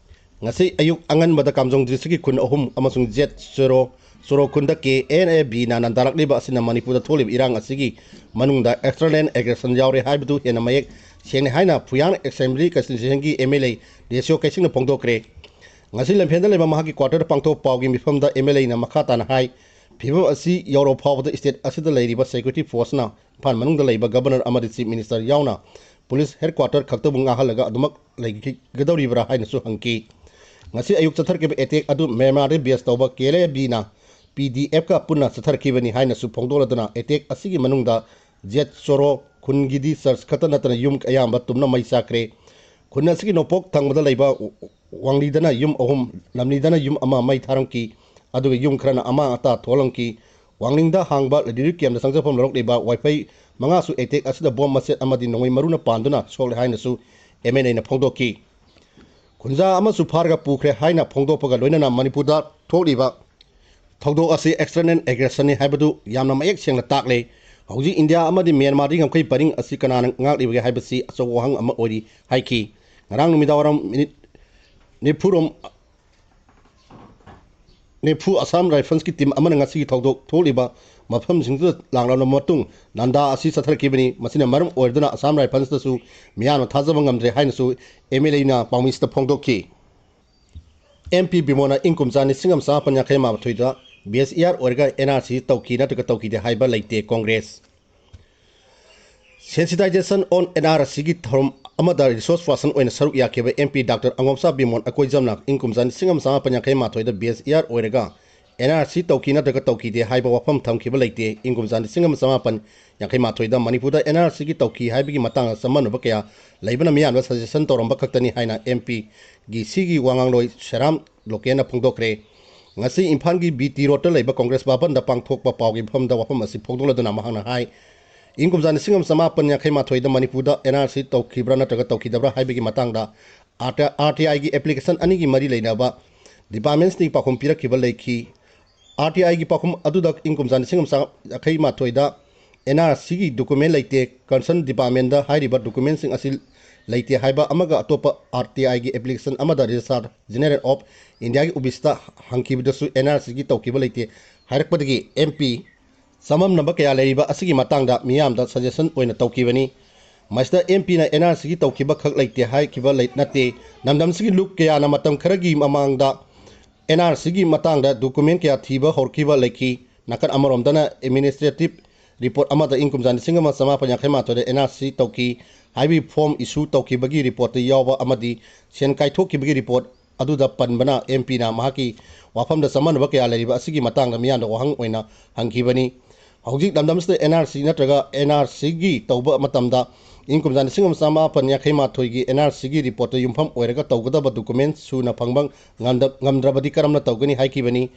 ꯉꯁꯤ ꯑꯌꯨꯛ ꯑꯉꯟꯕꯗ ꯀꯥꯝꯖꯣꯡ ꯗꯤꯁꯇ꯭ꯔꯤꯛꯀꯤ ꯈꯨꯟ ꯑꯍꯨꯝ ꯑꯃꯁꯨꯡ ꯖꯦꯠ ꯆꯣꯔꯣ, ꯆꯣꯔꯣ ꯈꯨꯟꯗ ꯀꯦ ꯑꯦꯟ ꯑꯦ ꯕꯤꯅ ꯅꯟꯗꯥꯔꯛꯂꯤꯕ ꯑꯁꯤꯅ ꯃꯅꯤꯄꯨꯔꯗ ꯊꯣꯛꯂꯤꯕ ꯏꯔꯥꯡ ꯑꯁꯤꯒꯤ ꯃꯅꯨꯡꯗ ꯑꯦꯛꯁꯇꯔꯅꯦꯜ ꯑꯦꯒ꯭ꯔꯦꯁꯟ ꯌꯥꯎꯔꯦ ꯍꯥꯏꯕꯗꯨ ꯍꯦꯟꯅ ꯃꯌꯦꯛ ꯁꯦꯡꯂꯦ ꯍꯥꯏꯅ ꯐꯨꯌꯥꯡ ꯑꯦꯁꯦꯝꯕ꯭ꯂꯤ ꯀꯟꯁꯇꯤꯇ꯭ꯌꯨꯁꯟꯒꯤ ꯑꯦꯝ ꯑꯦꯜ ꯑꯦ ꯗꯦꯁꯤꯌꯣ ꯀꯩꯁꯤꯡꯅ ꯐꯣꯡꯗꯣꯛꯈ꯭ꯔꯦ꯫ ꯉꯁꯤ ꯂꯝꯐꯦꯜꯗ ꯂꯩꯕ ꯃꯍꯥꯛꯀꯤ ꯀ꯭ꯋꯥꯇꯔꯗ ꯄꯥꯡꯊꯣꯛꯄ ꯄꯥꯎꯒꯤ ꯃꯤꯐꯝꯗ ꯑꯦꯝ ꯑꯦꯜ ꯑꯦꯅ ꯃꯈꯥ ꯇꯥꯅ ꯍꯥꯏ, ꯐꯤꯚꯝ ꯑꯁꯤ ꯌꯧꯔꯕ ꯐꯥꯎꯕꯗ ꯁ꯭ꯇꯦꯠ ꯑꯁꯤꯗ ꯂꯩꯔꯤꯕ ꯁꯦꯀ꯭ꯌꯨꯔꯤꯇꯤ ꯐꯣꯔꯁꯅ ꯏꯝꯐꯥꯜ ꯃꯅꯨꯡꯗ ꯂꯩꯕ ꯒꯕꯔꯅꯔ ꯑꯃꯗꯤ ꯆꯤꯐ ꯃꯤꯅꯤꯁꯇꯔ ꯌꯥꯎꯅ ꯄꯨꯂꯤꯁ ꯍꯦꯗꯀ꯭ꯋꯥꯇꯔ ꯈꯛꯇꯕꯨ ꯉꯥꯛꯍꯜꯂꯒ ꯑꯗꯨꯃꯛ ꯂꯩꯒꯗꯧꯔꯤꯕ꯭ꯔꯥ ꯍꯥꯏꯅꯁꯨ ꯍꯪꯈꯤ꯫ ꯉꯁꯤ ꯑꯌꯨꯛ ꯆꯠꯊꯔꯛꯈꯤꯕ ꯑꯦꯇꯦꯛ ꯑꯗꯨ ꯃ꯭ꯌꯥꯟꯃꯥꯔꯗ ꯕꯦꯁ ꯇꯧꯕ ꯀꯦ ꯑꯦꯜ ꯑꯦ ꯕꯤꯅ ꯄꯤ ꯗꯤ ꯑꯦꯐꯀ ꯄꯨꯟꯅ ꯆꯠꯊꯔꯛꯈꯤꯕꯅꯤ ꯍꯥꯏꯅꯁꯨ ꯐꯣꯡꯗꯣꯛꯂꯗꯨꯅ, ꯑꯦꯇꯦꯛ ꯑꯁꯤꯒꯤ ꯃꯅꯨꯡꯗ ꯖꯦꯠ ꯆꯣꯔꯣ ꯈꯨꯟꯒꯤꯗꯤ ꯆꯔꯆ ꯈꯛꯇ ꯅꯠꯇꯅ ꯌꯨꯝ ꯑꯌꯥꯝꯕ ꯇꯨꯝꯅ ꯃꯩ ꯆꯥꯛꯈ꯭ꯔꯦ꯫ ꯈꯨꯟ ꯑꯁꯤꯒꯤ ꯅꯣꯡꯄꯣꯛ ꯊꯪꯕꯗ ꯂꯩꯕ ꯋꯥꯡꯂꯤꯗꯅ ꯌꯨꯝ ꯑꯍꯨꯝ, ꯂꯝꯂꯤꯗꯅ ꯌꯨꯝ ꯑꯃ ꯃꯩ ꯊꯥꯔꯝꯈꯤ꯫ ꯑꯗꯨꯒ ꯌꯨꯝ ꯈꯔꯅ ꯑꯃꯥꯡ ꯑꯇꯥ ꯊꯣꯛꯍꯜꯂꯝꯈꯤ꯫ ꯋꯥꯡꯂꯤꯡꯗ ꯍꯥꯡꯕ relief camp ꯇ ꯆꯪꯖꯐꯝ ꯂꯧꯔꯛꯂꯤꯕ ꯋꯥꯏꯐꯩ ꯃꯉꯥꯁꯨ attack ꯑꯁꯤꯗ bomb ꯃꯆꯦꯠ ꯑꯃꯗꯤ ꯅꯣꯡꯃꯩ ꯃꯔꯨꯅ ꯄꯥꯟꯗꯨꯅ ꯁꯣꯛꯂꯦ ꯍꯥꯏꯅꯁꯨ M L A ꯅ ꯐꯣꯡꯗꯣꯛꯈꯤ꯫ ꯈꯨꯟꯖꯥ ꯑꯃꯁꯨ ꯐꯥꯔꯒ ꯄꯨꯈ꯭ꯔꯦ ꯍꯥꯏꯅ ꯐꯣꯡꯗꯣꯛꯄꯒ ꯂꯣꯏꯅꯅ ꯃꯅꯤꯄꯨꯔꯗ ꯊꯣꯛꯂꯤꯕ ꯊꯧꯗꯣꯛ ꯑꯁꯤ external aggression ꯅꯤ ꯍꯥꯏꯕꯗꯨ ꯌꯥꯝꯅ ꯃꯌꯦꯛ ꯁꯦꯡꯅ ꯇꯥꯛꯂꯦ꯫ ꯍꯧꯖꯤꯛ ꯏꯟꯗꯤꯌꯥ ꯑꯃꯗꯤ ꯃ꯭ꯌꯥꯟꯃꯥꯔꯒꯤ ꯉꯝꯈꯩ ꯄꯔꯤꯡ ꯑꯁꯤ ꯀꯅꯥꯅ ꯉꯥꯛꯂꯤꯕꯒꯦ ꯍꯥꯏꯕꯁꯤ ꯑꯆꯧꯕ ꯋꯥꯍꯪ ꯑꯃ ꯑꯣꯏꯔꯤ ꯍꯥꯏꯈꯤ꯫ ꯉꯔꯥꯡ ꯅꯨꯃꯤꯗꯥꯡꯋꯥꯏꯔꯝ minute ꯅꯤꯐꯨꯔꯣꯝ ꯅꯤꯐꯨ Assam Rifles ꯀꯤ team ꯑꯃꯅ ꯉꯁꯤꯒꯤ ꯊꯧꯗꯣꯛ ꯊꯣꯛꯂꯤꯕ ꯃꯐꯝꯁꯤꯡꯗꯨꯗ ꯂꯥꯡꯂꯕ ꯃꯇꯨꯡ ꯂꯥꯟꯗꯥ ꯑꯁꯤ ꯆꯠꯊꯔꯛꯈꯤꯕꯅꯤ꯫ ꯃꯁꯤꯅ ꯃꯔꯝ ꯑꯣꯏꯔꯗꯨꯅ Assam Rifles ꯇꯁꯨ ꯃꯤꯌꯥꯝꯅ ꯊꯥꯖꯕ ꯉꯝꯗ꯭ꯔꯦ ꯍꯥꯏꯅꯁꯨ M L A ꯅ ꯄꯥꯎꯃꯤꯁꯤꯗ ꯐꯣꯡꯗꯣꯛꯈꯤ꯫ M P ꯕꯤꯃꯣꯟꯅ ꯏꯪ ꯀꯨꯝꯖꯥ ꯂꯤꯁꯤꯡ ꯑꯃ ꯆꯃꯥꯄꯟ ꯌꯥꯡꯈꯩ ꯃꯥꯊꯣꯏꯗ B S E R ꯑꯣꯏꯔꯒ N R C ꯇꯧꯈꯤ ꯅꯠꯇ꯭ꯔꯒ ꯇꯧꯈꯤꯗꯦ ꯍꯥꯏꯕ ꯂꯩꯇꯦ꯫ Congress Sensitization on N R C ꯒꯤ ꯊꯧꯔꯝ ꯑꯃꯗ resource person ꯑꯣꯏꯅ ꯁꯔꯨꯛ ꯌꯥꯈꯤꯕ M P Doctor ꯑꯉꯣꯝꯆꯥ ꯕꯤꯃꯣꯟ ꯑꯀꯣꯏꯖꯝꯅ ꯏꯪ ꯀꯨꯝꯖꯥ ꯂꯤꯁꯤꯡ ꯑꯃ ꯆꯃꯥꯄꯟ ꯌꯥꯡꯈꯩ ꯃꯥꯊꯣꯏꯗ B S E R ꯑꯣꯏꯔꯒ N R C ꯇꯧꯈꯤ ꯅꯠꯇ꯭ꯔꯒ ꯇꯧꯈꯤꯗꯦ ꯍꯥꯏꯕ ꯋꯥꯐꯝ ꯊꯝꯈꯤꯕ ꯂꯩꯇꯦ꯫ ꯏꯪ ꯀꯨꯝꯖꯥ ꯂꯤꯁꯤꯡ ꯑꯃ ꯆꯃꯥꯄꯟ ꯌꯥꯡꯈꯩ ꯃꯥꯊꯣꯏꯗ ꯃꯅꯤꯄꯨꯔꯗ N R C ꯒꯤ ꯇꯧꯈꯤ ꯍꯥꯏꯕꯒꯤ ꯃꯇꯥꯡꯗ ꯆꯃꯝꯅꯕ ꯀꯌꯥ ꯂꯩꯕꯅ ꯃꯤꯌꯥꯝꯗ suggestion ꯇꯧꯔꯝꯕ ꯈꯛꯇꯅꯤ ꯍꯥꯏꯅ M P ꯒꯤ ꯁꯤꯒꯤ ꯋꯥꯉꯥꯡꯂꯣꯏ ꯁꯦꯔꯥꯝ ꯂꯣꯀꯦꯟꯅ ꯐꯣꯡꯗꯣꯛꯈ꯭ꯔꯦ꯫ ꯉꯁꯤ ꯏꯝꯐꯥꯜꯒꯤ B T Road ꯇ ꯂꯩꯕ ꯀꯣꯡꯒ꯭ꯔꯦꯁ ꯚꯕꯟꯗ ꯄꯥꯡꯊꯣꯛꯄ ꯄꯥꯎꯒꯤ ꯃꯐꯝꯗ ꯋꯥꯐꯝ ꯑꯁꯤ ꯐꯣꯡꯗꯣꯛꯂꯗꯨꯅ ꯃꯍꯥꯛꯅ ꯍꯥꯏ, ꯏꯪ ꯀꯨꯝꯖꯥ ꯂꯤꯁꯤꯡ ꯑꯃ ꯆꯃꯥꯄꯟ ꯌꯥꯡꯈꯩ ꯃꯥꯊꯣꯏꯗ ꯃꯅꯤꯄꯨꯔꯗ N R C ꯇꯧꯈꯤꯕ꯭ꯔꯥ ꯅꯠꯇ꯭ꯔꯒ ꯇꯧꯈꯤꯗꯕ꯭ꯔꯥ ꯍꯥꯏꯕꯒꯤ ꯃꯇꯥꯡꯗ R T I ꯒꯤ application ꯑꯅꯤꯒꯤ ꯃꯔꯤ ꯂꯩꯅꯕ departments ꯇꯒꯤ ꯄꯥꯎꯈꯨꯝ ꯄꯤꯔꯛꯈꯤꯕ ꯂꯩꯈꯤ꯫ R T I ꯒꯤ ꯄꯥꯎꯈꯨꯝ ꯑꯗꯨꯗ ꯏꯪ ꯀꯨꯝꯖꯥ ꯂꯤꯁꯤꯡ ꯑꯃ ꯆꯃꯥꯄꯟ ꯌꯥꯡꯈꯩ ꯃꯥꯊꯣꯏꯗ N R C ꯒꯤ document ꯂꯩꯇꯦ, concern department ꯗ ꯍꯥꯏꯔꯤꯕ document ꯁꯤꯡ ꯑꯁꯤ ꯂꯩꯇꯦ ꯍꯥꯏꯕ ꯑꯃꯒ ꯑꯇꯣꯞꯄ R T I ꯒꯤ application ꯑꯃꯗ Registrar General of India ꯒꯤ office ꯇ ꯍꯪꯈꯤꯕꯗꯁꯨ N R C ꯒꯤ ꯇꯧꯈꯤꯕ ꯂꯩꯇꯦ ꯍꯥꯏꯔꯛꯄꯗꯒꯤ M P ꯆꯃꯝꯅꯕ ꯀꯌꯥ ꯂꯩꯔꯤꯕ ꯑꯁꯤꯒꯤ ꯃꯇꯥꯡꯗ ꯃꯤꯌꯥꯝꯗ suggestion ꯑꯣꯏꯅ ꯇꯧꯈꯤꯕꯅꯤ꯫ ꯃꯁꯤꯗ M P ꯅ N R C ꯒꯤ ꯇꯧꯈꯤꯕ ꯈꯛ ꯂꯩꯇꯦ ꯍꯥꯏꯈꯤꯕ ꯂꯩ-, ꯅꯠꯇꯦ꯫ ꯂꯝꯗꯝꯁꯤꯒꯤ ꯂꯨꯞ ꯀꯌꯥꯅ ꯃꯇꯝ ꯈꯔꯒꯤ ꯃꯃꯥꯡꯗ N R C ꯒꯤ ꯃꯇꯥꯡꯗ document ꯀꯌꯥ ꯊꯤꯕ ꯍꯧꯔꯛꯈꯤꯕ ꯂꯩꯈꯤ꯫ ꯅꯥꯀꯟ ꯑꯃꯔꯣꯝꯗꯅ administrative report ꯑꯃꯗ ꯏꯪ ꯀꯨꯝꯖꯥ ꯂꯤꯁꯤꯡ ꯑꯃ ꯆꯃꯥꯄꯟ ꯌꯥꯡꯈꯩ ꯃꯥꯊꯣꯏꯗ N R C ꯇꯧꯈꯤ ꯍꯥꯏꯕꯒꯤ form issue ꯇꯧꯈꯤꯕꯒꯤ report ꯇ ꯌꯥꯎꯕ ꯑꯃꯗꯤ ꯁꯦꯟ ꯀꯥꯏꯊꯣꯛꯈꯤꯕꯒꯤ report ꯑꯗꯨꯗ ꯄꯟꯕꯅ M P ꯅ ꯃꯍꯥꯛꯀꯤ ꯋꯥꯐꯝꯗ ꯆꯃꯝꯅꯕ ꯀꯌꯥ ꯂꯩꯔꯤꯕ ꯑꯁꯤꯒꯤ ꯃꯇꯥꯡꯗ ꯃꯤꯌꯥꯝꯗ ꯋꯥꯍꯪ ꯑꯣꯏꯅ ꯍꯪꯈꯤꯕꯅꯤ꯫ ꯍꯧꯖꯤꯛ ꯂꯝꯗꯝꯁꯤꯗ N R C ꯅꯠꯇ꯭ꯔꯒ N R C ꯒꯤ ꯇꯧꯕ ꯃꯇꯝꯗ ꯏꯪ ꯀꯨꯝꯖꯥ ꯂꯤꯁꯤꯡ ꯑꯃ ꯆꯃꯥꯄꯟ ꯌꯥꯡꯈꯩ ꯃꯥꯊꯣꯏꯒꯤ N R C ꯒꯤ report ꯇ ꯌꯨꯝꯐꯝ ꯑꯣꯏꯔꯒ ꯇꯧꯒꯗꯕ document ꯁꯨꯅ ꯐꯪꯕ ꯉꯝꯗ-, ꯉꯝꯗ꯭ꯔꯕꯗꯤ ꯀꯔꯝꯅ ꯇꯧꯒꯅꯤ ꯍꯥꯏꯈꯤꯕꯅꯤ꯫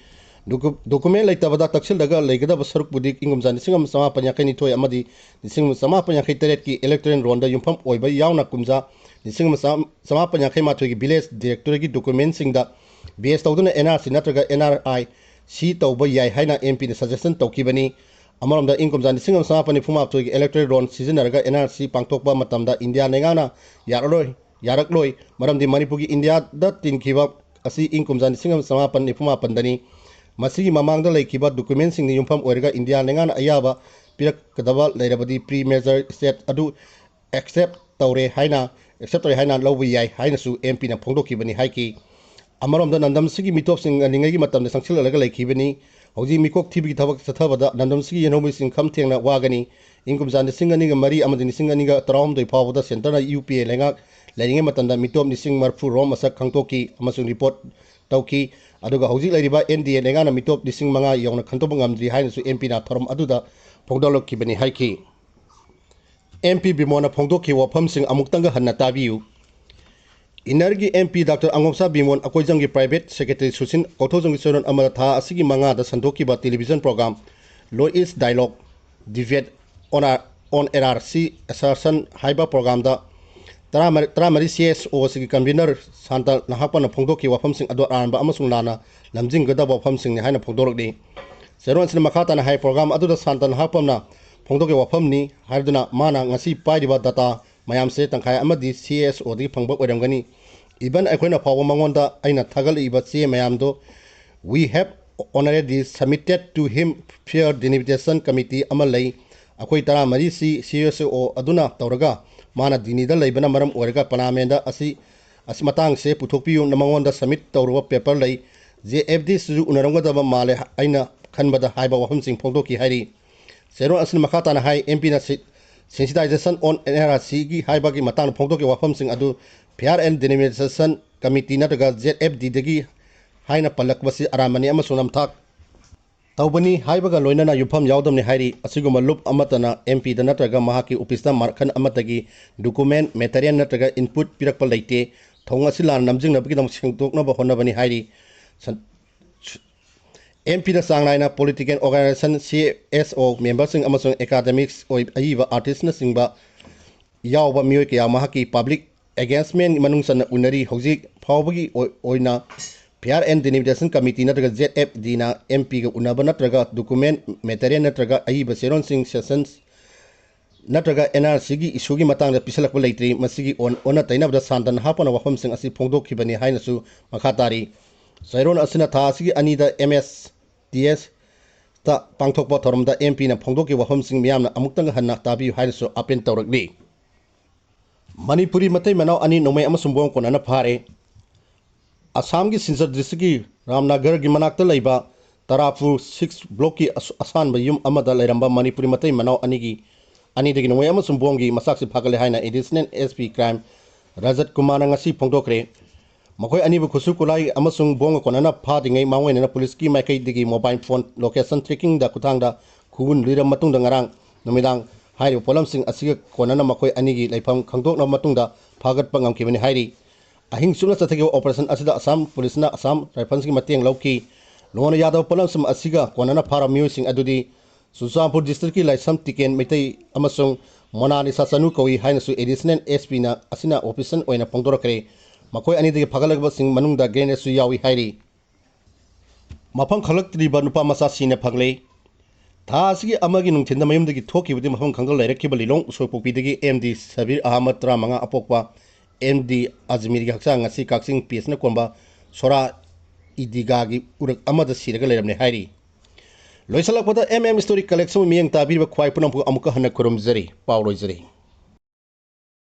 Docu-, document ꯂꯩꯇꯕꯗ ꯇꯛꯁꯤꯜꯂꯒ ꯂꯩꯒꯗꯕ ꯁꯔꯨꯛꯄꯨꯗꯤ ꯏꯪ ꯀꯨꯝꯖꯥ ꯂꯤꯁꯤꯡ ꯑꯃ ꯆꯃꯥꯄꯟ ꯌꯥꯡꯈꯩ ꯅꯤꯊꯣꯏ ꯑꯃꯗꯤ ꯂꯤꯁꯤꯡ ꯑꯃ ꯆꯃꯥꯄꯟ ꯌꯥꯡꯈꯩ ꯇꯔꯦꯠꯀꯤ electoral roll ꯗ ꯌꯨꯝꯐꯝ ꯑꯣꯏꯕ ꯌꯥꯎꯅ ꯀꯨꯝꯖꯥ ꯂꯤꯁꯤꯡ ꯑꯃ ꯆꯃꯥꯄꯟ ꯌꯥꯡꯈꯩ ꯃꯥꯊꯣꯏꯒꯤ village directory ꯒꯤ document ꯁꯤꯡꯗ base ꯇꯧꯗꯨꯅ N R C ꯅꯠꯇ꯭ꯔꯒ N R I C ꯇꯧꯕ ꯌꯥꯏ ꯍꯥꯏꯅ M P ꯅ suggestion ꯇꯧꯈꯤꯕꯅꯤ꯫ ꯑꯃꯔꯣꯝꯗ ꯏꯪ ꯀꯨꯝꯖꯥ ꯂꯤꯁꯤꯡ ꯑꯃ ꯆꯃꯥꯄꯟ ꯅꯤꯐꯨ ꯃꯥꯊꯣꯏꯒꯤ electoral roll ꯁꯤꯖꯤꯟꯅꯔꯒ N R C ꯄꯥꯡꯊꯣꯛꯄ ꯃꯇꯝꯗ ꯏꯟꯗꯤꯌꯥ ꯂꯩꯉꯥꯛꯅ ꯌꯥꯔꯛꯂꯣꯏ, ꯌꯥꯔꯛꯂꯣꯏ, ꯃꯔꯝꯗꯤ ꯃꯅꯤꯄꯨꯔꯒꯤ ꯏꯟꯗꯤꯌꯥꯗ ꯇꯤꯟꯈꯤꯕ ꯑꯁꯤ ꯏꯪ ꯀꯨꯝꯖꯥ ꯂꯤꯁꯤꯡ ꯑꯃ ꯆꯃꯥꯄꯟ ꯅꯤꯐꯨ ꯃꯥꯄꯟꯗꯅꯤ꯫ ꯃꯁꯤꯒꯤ ꯃꯃꯥꯡꯗ ꯂꯩꯈꯤꯕ document ꯁꯤꯡꯅ ꯌꯨꯝꯐꯝ ꯑꯣꯏꯔꯒ ꯏꯟꯗꯤꯌꯥ ꯂꯩꯉꯥꯛꯅ ꯑꯌꯥꯕ ꯄꯤꯔꯛꯀꯗꯕ ꯂꯩꯔꯕꯗꯤ pre merger state ꯑꯗꯨ accept ꯇꯧꯔꯦ ꯍꯥꯏꯅ, accept ꯇꯧꯔꯦ ꯍꯥꯏꯅ ꯂꯧꯕ ꯌꯥꯏ ꯍꯥꯏꯅꯁꯨ M P ꯅ ꯐꯣꯡꯗꯣꯛꯈꯤꯕꯅꯤ ꯍꯥꯏꯈꯤ꯫ ꯑꯃꯔꯣꯝꯗ ꯅꯟꯗꯝꯁꯤꯒꯤ ꯃꯤꯇꯣꯞꯁꯤꯡ ꯉꯜꯂꯤꯉꯩꯒꯤ ꯃꯇꯝꯗ ꯆꯪꯁꯤꯜꯂꯛꯂꯒ ꯂꯩꯈꯤꯕꯅꯤ꯫ ꯍꯧꯖꯤꯛ ꯃꯤꯀꯣꯛ ꯊꯤꯕꯒꯤ ꯊꯕꯛ ꯆꯠꯊꯕꯗ ꯅꯟꯗꯝꯁꯤꯒꯤ ꯌꯦꯟꯍꯧꯃꯤꯁꯤꯡ ꯈꯝ ꯊꯦꯡꯅ ꯋꯥꯒꯅꯤ꯫ ꯏꯪ ꯀꯨꯝꯖꯥ ꯂꯤꯁꯤꯡ ꯑꯅꯤꯒ ꯃꯔꯤ ꯑꯃꯗꯤ ꯂꯤꯁꯤꯡ ꯑꯅꯤꯒ ꯇꯔꯥꯍꯨꯝꯗꯣꯏ ꯐꯥꯎꯕꯗ centre ꯅ U P A ꯂꯩꯉꯥꯛ ꯂꯩꯔꯤꯉꯩ ꯃꯇꯝꯗ ꯃꯤꯇꯣꯞ ꯂꯤꯁꯤꯡ ꯃꯔꯤꯐꯨ ꯔꯣꯝ ꯃꯁꯛ ꯈꯪꯗꯣꯛꯈꯤ ꯑꯃꯁꯨꯡ report ꯇꯧꯈꯤ꯫ ꯑꯗꯨꯒ ꯍꯧꯖꯤꯛ ꯂꯩꯔꯤꯕ N D A ꯂꯩꯉꯥꯛꯅ ꯃꯤꯇꯣꯞ ꯂꯤꯁꯤꯡ ꯃꯉꯥ ꯌꯧꯅ ꯈꯟꯗꯣꯛꯄ ꯉꯝꯗ꯭ꯔꯤ ꯍꯥꯏꯅꯁꯨ M P ꯅ ꯊꯧꯔꯝ ꯑꯗꯨꯗ ꯐꯣꯡꯗꯣꯛꯂꯛꯈꯤꯕꯅꯤ ꯍꯥꯏꯈꯤ꯫ M P ꯕꯤꯃꯣꯟꯅ ꯐꯣꯡꯗꯣꯛꯈꯤꯕ ꯋꯥꯐꯝꯁꯤꯡ ꯑꯃꯨꯛꯇꯪꯒ ꯍꯟꯅ ꯇꯥꯕꯤꯌꯨ꯫ ꯏꯟꯅꯔꯒꯤ M P Doctor ꯑꯉꯣꯝꯁꯥ ꯕꯤꯃꯣꯟ, ꯑꯀꯣꯏꯖꯝꯒꯤ private secretary ꯁꯨꯁꯤꯟ, ꯀꯧꯊꯧꯖꯝꯒꯤ ꯆꯦꯔꯣꯜ ꯑꯃꯗ ꯊꯥ ꯑꯁꯤꯒꯤ ꯃꯉꯥꯗ ꯁꯟꯗꯣꯛꯈꯤꯕ television program Lois Dialogue Debate on, on N R C Assertion ꯍꯥꯏꯕ program ꯗ ꯇꯔꯥꯃꯔꯤ, ꯇꯔꯥꯃꯔꯤ C S O ꯑꯁꯤꯒꯤ convener ꯁꯥꯟꯇ ꯅꯍꯥꯛꯄꯅ ꯐꯣꯡꯗꯣꯛꯈꯤꯕ ꯋꯥꯐꯝꯁꯤꯡ ꯑꯗꯨ ꯑꯔꯥꯟꯕ ꯑꯃꯁꯨꯡ ꯂꯥꯟꯅ ꯂꯝꯖꯤꯡꯒꯗꯕ ꯋꯥꯐꯝꯁꯤꯡꯅꯤ ꯍꯥꯏꯅ ꯐꯣꯡꯗꯣꯔꯛꯂꯤ꯫ ꯆꯦꯔꯣꯜ ꯑꯁꯤꯅ ꯃꯈꯥ ꯇꯥꯅ ꯍꯥꯏ, program ꯑꯗꯨꯗ ꯁꯥꯟꯇ ꯅꯍꯥꯛꯄꯝꯅ ꯐꯣꯡꯗꯣꯛꯈꯤꯕ ꯋꯥꯐꯝꯅꯤ ꯍꯥꯏꯗꯨꯅ ꯃꯥꯅ ꯉꯁꯤ ꯄꯥꯏꯔꯤꯕ data ꯃꯌꯥꯝꯁꯦ ꯇꯪꯈꯥꯏ ꯑꯃꯗꯤ C S O ꯗꯒꯤ ꯐꯪꯕ ꯑꯣꯏꯔꯝꯒꯅꯤ꯫ Even ꯑꯩꯈꯣꯏꯅ ꯐꯥꯎꯕ ꯃꯉꯣꯟꯗ ꯑꯩꯅ ꯊꯥꯒꯠꯂꯛꯏꯕ ꯆꯦ ꯃꯌꯥꯝꯗꯣ, "We have already submitted to him fair delimitation committee ꯑꯃ ꯂꯩ꯫ ꯑꯩꯈꯣꯏ ꯇꯔꯥꯃꯔꯤꯁꯤ C S O ꯑꯗꯨꯅ ꯇꯧꯔꯒ ꯃꯥꯅ ꯗꯤꯜꯂꯤꯗ ꯂꯩꯕꯅ ꯃꯔꯝ ꯑꯣꯏꯔꯒ ꯄꯥꯔꯂꯤꯌꯥꯃꯦꯟꯗ ꯑꯁꯤ, ꯑꯁꯤ ꯃꯇꯥꯡꯁꯦ ꯄꯨꯊꯣꯛꯄꯤꯌꯨ, ꯃꯉꯣꯟꯗ submit ꯇꯧꯔꯨꯕ paper ꯂꯩ꯫ J F D ꯁꯤꯁꯨ ꯎꯅꯔꯝꯒꯗꯕ ꯃꯥꯜꯂꯦ ꯑꯩꯅ ꯈꯟꯕꯗ" ꯍꯥꯏꯕ ꯋꯥꯐꯝꯁꯤꯡ ꯐꯣꯡꯗꯣꯛꯈꯤ ꯍꯥꯏꯔꯤ꯫ ꯆꯦꯔꯣꯜ ꯑꯁꯤꯅ ꯃꯈꯥ ꯇꯥꯅ ꯍꯥꯏ, M P ꯅ ꯁꯤ-, sensitization on N R C ꯒꯤ ꯍꯥꯏꯕꯒꯤ ꯃꯇꯥꯡꯗ ꯐꯣꯡꯗꯣꯛꯈꯤꯕ ꯋꯥꯐꯝꯁꯤꯡ ꯑꯗꯨ fair and delimitation committee ꯅꯠꯇ꯭ꯔꯒ J F D ꯗꯒꯤ ꯍꯥꯏꯅ ꯄꯜꯂꯛꯄꯁꯤ ꯑꯔꯥꯟꯕꯅꯤ ꯑꯃꯁꯨꯡ ꯅꯝꯊꯥꯛ ꯇꯧꯕꯅꯤ ꯍꯥꯏꯕꯒ ꯂꯣꯏꯅꯅ ꯌꯨꯝꯐꯝ ꯌꯥꯎꯗꯕꯅꯤ ꯍꯥꯏꯔꯤ꯫ ꯑꯁꯤꯒꯨꯝꯕ ꯂꯨꯞ ꯑꯃꯠꯇꯅ M P ꯗ ꯅꯠꯇ꯭ꯔꯒ ꯃꯍꯥꯛꯀꯤ office ꯇ ꯃꯈꯜ ꯑꯃꯠꯇꯒꯤ document, material ꯅꯠꯇ꯭ꯔꯒ input ꯄꯤꯔꯛꯄ ꯂꯩꯇꯦ꯫ ꯊꯧꯑꯣꯡ ꯑꯁꯤ ꯂꯥꯟꯅ ꯅꯝꯖꯤꯡꯅꯕꯒꯤꯗꯃꯛ ꯁꯦꯡꯗꯣꯛꯅꯕ ꯍꯣꯠꯅꯕꯅꯤ ꯍꯥꯏꯔꯤ꯫ ꯁꯟ-, ꯑꯦꯝ ꯄꯤꯅ ꯆꯥꯡ ꯅꯥꯏꯅ ꯄꯣꯂꯤꯇꯤꯀꯦꯜ ꯑꯣꯔꯒꯅꯥꯏꯖꯦꯁꯟ, ꯁꯤ ꯑꯦꯁ ꯑꯣ, ꯃꯦꯝꯕꯔꯁꯤꯡ ꯑꯃꯁꯨꯡ ꯑꯦꯀꯥꯗꯦꯃꯤꯛꯁ ꯑꯣꯏ-, ꯑꯏꯕ ꯑꯥꯔꯇꯤꯁꯅꯆꯤꯡꯕ ꯌꯥꯎꯕ ꯃꯤꯑꯣꯏ ꯀꯌꯥ ꯃꯍꯥꯛꯀꯤ ꯄꯕ꯭ꯂꯤꯛ ꯑꯦꯒꯦꯟꯁꯃꯦꯟ ꯃꯅꯨꯡ ꯆꯟꯅ ꯎꯅꯔꯤ꯫ ꯍꯧꯖꯤꯛ ꯐꯥꯎꯕꯒꯤ ꯑꯣꯏ-, ꯑꯣꯏꯅ ꯐꯤꯌꯔ ꯑꯦꯟ ꯗꯤꯂꯤꯃꯤꯇꯦꯁꯟ ꯀꯃꯤꯇꯤ ꯅꯠꯇ꯭ꯔꯒ ꯖꯦꯠ ꯑꯦꯐ ꯗꯤꯅ ꯑꯦꯝ ꯄꯤꯒ ꯎꯅꯕ ꯅꯠꯇ꯭ꯔꯒ ꯗꯣꯀꯨꯃꯦꯟ, ꯃꯦꯇꯔꯤꯌꯦꯜ ꯅꯠꯇ꯭ꯔꯒ ꯑꯏꯕ ꯆꯦꯔꯣꯜꯁꯤꯡ, ꯁꯦꯁꯟꯁ ꯅꯠꯇ꯭ꯔꯒ ꯑꯦꯟ ꯑꯥꯔ ꯁꯤꯒꯤ ꯏꯁꯨꯒꯤ ꯃꯇꯥꯡꯗ ꯄꯤꯁꯜꯂꯛꯄ ꯂꯩꯇ꯭ꯔꯤ꯫ ꯃꯁꯤꯒꯤ ꯑꯣꯟ-, ꯑꯣꯟꯅ ꯇꯩꯅꯕꯗ ꯁꯥꯟꯇꯅ ꯍꯥꯞꯄꯅ ꯋꯥꯐꯝꯁꯤꯡ ꯑꯁꯤ ꯐꯣꯡꯗꯣꯛꯈꯤꯕꯅꯤ ꯍꯥꯏꯅꯁꯨ ꯃꯈꯥ ꯇꯥꯔꯤ꯫ ꯆꯩꯔꯣꯜ ꯑꯁꯤꯅ ꯊꯥ ꯑꯁꯤꯒꯤ ꯑꯅꯤꯗ ꯑꯦꯝ ꯑꯦꯁ ꯇꯤ ꯑꯦꯁꯇ ꯄꯥꯡꯊꯣꯛꯄ ꯊꯧꯔꯝꯗ ꯑꯦꯝ ꯄꯤꯅ ꯐꯣꯡꯗꯣꯛꯈꯤꯕ ꯋꯥꯐꯝꯁꯤꯡ ꯃꯤꯌꯥꯝꯅ ꯑꯃꯨꯛꯇꯪ ꯍꯟꯅ ꯇꯥꯕꯤꯌꯨ ꯍꯥꯏꯅꯁꯨ ꯑꯥꯄꯤꯜ ꯇꯧꯔꯛꯂꯤ꯫ ꯃꯅꯤꯄꯨꯔꯤ ꯃꯇꯩ ꯃꯅꯥꯎ ꯑꯅꯤ ꯅꯣꯡꯃꯩ ꯑꯃꯁꯨꯡ ꯕꯣꯝ ꯀꯣꯟꯅꯅ ꯐꯥꯔꯦ꯫ ꯑꯁꯥꯝꯒꯤ ꯁꯤꯜꯆꯔ ꯗꯤꯁꯇ꯭ꯔꯤꯛꯀꯤ ꯔꯥꯝꯅꯒꯔꯒꯤ ꯃꯅꯥꯛꯇ ꯂꯩꯕ ꯇꯔꯥꯄꯨꯔ ꯁꯤꯛꯁ ꯕ꯭ꯂꯣꯛꯀꯤ ꯑꯁ-, ꯑꯁꯥꯟꯕ ꯌꯨꯝ ꯑꯃꯗ ꯂꯩꯔꯝꯕ ꯃꯅꯤꯄꯨꯔꯤ ꯃꯇꯩ ꯃꯅꯥꯎ ꯑꯅꯤꯒꯤ, ꯑꯅꯤꯗꯒꯤ ꯅꯣꯡꯃꯩ ꯑꯃꯁꯨꯡ ꯕꯣꯝꯒꯤ ꯃꯆꯥꯛꯁꯤꯡ ꯐꯥꯒꯠꯂꯦ ꯍꯥꯏꯅ ꯑꯦꯗꯤꯁꯅꯦꯜ ꯑꯦꯁ ꯄꯤ ꯀ꯭ꯔꯥꯏꯝ ꯔꯖꯠ ꯀꯨꯃꯥꯔꯅ ꯉꯁꯤ ꯐꯣꯡꯗꯣꯛꯈ꯭ꯔꯦ꯫ ꯃꯈꯣꯏ ꯑꯅꯤꯕꯨ ꯈꯨꯠꯁꯨ ꯈꯨꯠꯂꯥꯏ ꯑꯃꯁꯨꯡ ꯕꯣꯝꯒ ꯀꯣꯟꯅꯅ ꯐꯥꯗ꯭ꯔꯤꯉꯩ ꯃꯥꯡꯑꯣꯏꯅꯅ ꯄꯨꯂꯤꯁꯀꯤ ꯃꯥꯏꯀꯩꯗꯒꯤ ꯃꯣꯕꯥꯏꯜ ꯐꯣꯟ ꯂꯣꯀꯦꯁꯟ ꯇ꯭ꯔꯦꯀꯤꯡꯗ ꯈꯨꯠꯊꯥꯡꯗ ꯈꯨꯍꯨꯟ ꯂꯨꯏꯔꯕ ꯃꯇꯨꯡꯗ ꯉꯔꯥꯡ ꯅꯨꯃꯤꯗꯥꯡ ꯍꯥꯏꯔꯤꯕ ꯄꯣꯠꯂꯝꯁꯤꯡ ꯑꯁꯤꯒ ꯀꯣꯟꯅꯅ ꯃꯈꯣꯏ ꯑꯅꯤꯒꯤ ꯂꯩꯐꯝ ꯈꯪꯗꯣꯛꯂꯕ ꯃꯇꯨꯡꯗ ꯐꯥꯒꯠꯄ ꯉꯝꯈꯤꯕꯅꯤ ꯍꯥꯏꯔꯤ꯫ ꯑꯍꯤꯡ ꯆꯨꯞꯅ ꯆꯠꯊꯈꯤꯕ ꯑꯣꯄꯔꯦꯁꯟ ꯑꯁꯤꯗ ꯑꯁꯥꯝ ꯄꯨꯂꯤꯁꯅ ꯑꯁꯥꯝ ꯔꯥꯏꯐꯜꯁꯀꯤ ꯃꯇꯦꯡ ꯂꯧꯈꯤ꯫ ꯂꯣꯟꯅ ꯌꯥꯗꯕ ꯄꯣꯠꯂꯝꯁꯤꯡ ꯑꯁꯤꯒ ꯀꯣꯟꯅꯅ ꯐꯥꯔꯕ ꯃꯤꯑꯣꯏꯁꯤꯡ ꯑꯗꯨꯗꯤ ꯆꯨꯔꯆꯥꯟꯄꯨꯔ ꯗꯤꯁꯇ꯭ꯔꯤꯛꯀꯤ ꯂꯥꯏꯁ꯭ꯔꯝ ꯇꯤꯀꯦꯟ ꯃꯩꯇꯩ ꯑꯃꯁꯨꯡ ꯃꯣꯅꯥꯂꯤꯁꯥ ꯆꯅꯨ ꯀꯧꯏ ꯍꯥꯏꯅꯁꯨ ꯑꯦꯗꯤꯁꯅꯦꯜ ꯑꯦꯁ ꯄꯤꯅ ꯑꯁꯤꯅ ꯑꯣꯐꯤꯁꯤꯌꯦꯜ ꯑꯣꯏꯅ ꯐꯣꯡꯗꯣꯔꯛꯈ꯭ꯔꯦ꯫ ꯃꯈꯣꯏ ꯑꯅꯤꯗꯒꯤ ꯐꯥꯒꯠꯂꯛꯄꯁꯤꯡ ꯃꯅꯨꯡꯗ ꯒ꯭ꯔꯦꯅꯦꯗꯁꯨ ꯌꯥꯎꯏ ꯍꯥꯏꯔꯤ꯫ ꯃꯐꯝ ꯈꯪꯂꯛꯇ꯭ꯔꯤꯕ ꯅꯨꯄꯥ ꯃꯆꯥ ꯁꯤꯅ ꯐꯪꯂꯦ꯫ ꯊꯥ ꯑꯁꯤꯒꯤ ꯑꯃꯒꯤ ꯅꯨꯡꯊꯤꯜꯗ ꯃꯌꯨꯝꯗꯒꯤ ꯊꯣꯛꯈꯤꯕꯗꯤ ꯃꯐꯝ ꯈꯪꯗ ꯂꯩꯔꯛꯈꯤꯕ ꯂꯤꯂꯣꯡ ꯎꯁꯣꯏꯄꯣꯛꯄꯤꯗꯒꯤ ꯑꯦꯝ ꯗꯤ ꯁꯕꯤꯔ ꯑꯍꯃꯗ, ꯇꯔꯥꯃꯉꯥ ꯑꯄꯣꯛꯄ, ꯑꯦꯝ ꯗꯤ ꯑꯖꯃꯤꯔꯒꯤ ꯍꯛꯆꯥꯡ ꯉꯁꯤ ꯀꯛꯆꯤꯡ ꯄꯤ ꯑꯦꯁꯅ ꯀꯣꯟꯕ ꯁꯣꯔꯥ ꯏꯗꯤꯒꯥꯒꯤ ꯎꯔꯛ ꯑꯃꯗ ꯁꯤꯔꯒ ꯂꯩꯔꯝꯂꯦ ꯍꯥꯏꯔꯤ꯫ ꯂꯣꯏꯁꯤꯜꯂꯛꯄꯗ ꯑꯦꯝ ꯑꯦꯝ ꯁ꯭ꯇꯣꯔꯤ ꯀꯂꯦꯛꯁꯟꯕꯨ ꯃꯤꯠꯌꯦꯡ ꯇꯥꯕꯤꯔꯤꯕ ꯈ꯭ꯋꯥꯏ ꯄꯨꯝꯅꯃꯛꯄꯨ ꯑꯃꯨꯛꯀ ꯍꯟꯅ ꯈꯨꯔꯨꯝꯖꯔꯤ꯫ ꯄꯥꯎ ꯂꯣꯏꯖꯔꯦ꯫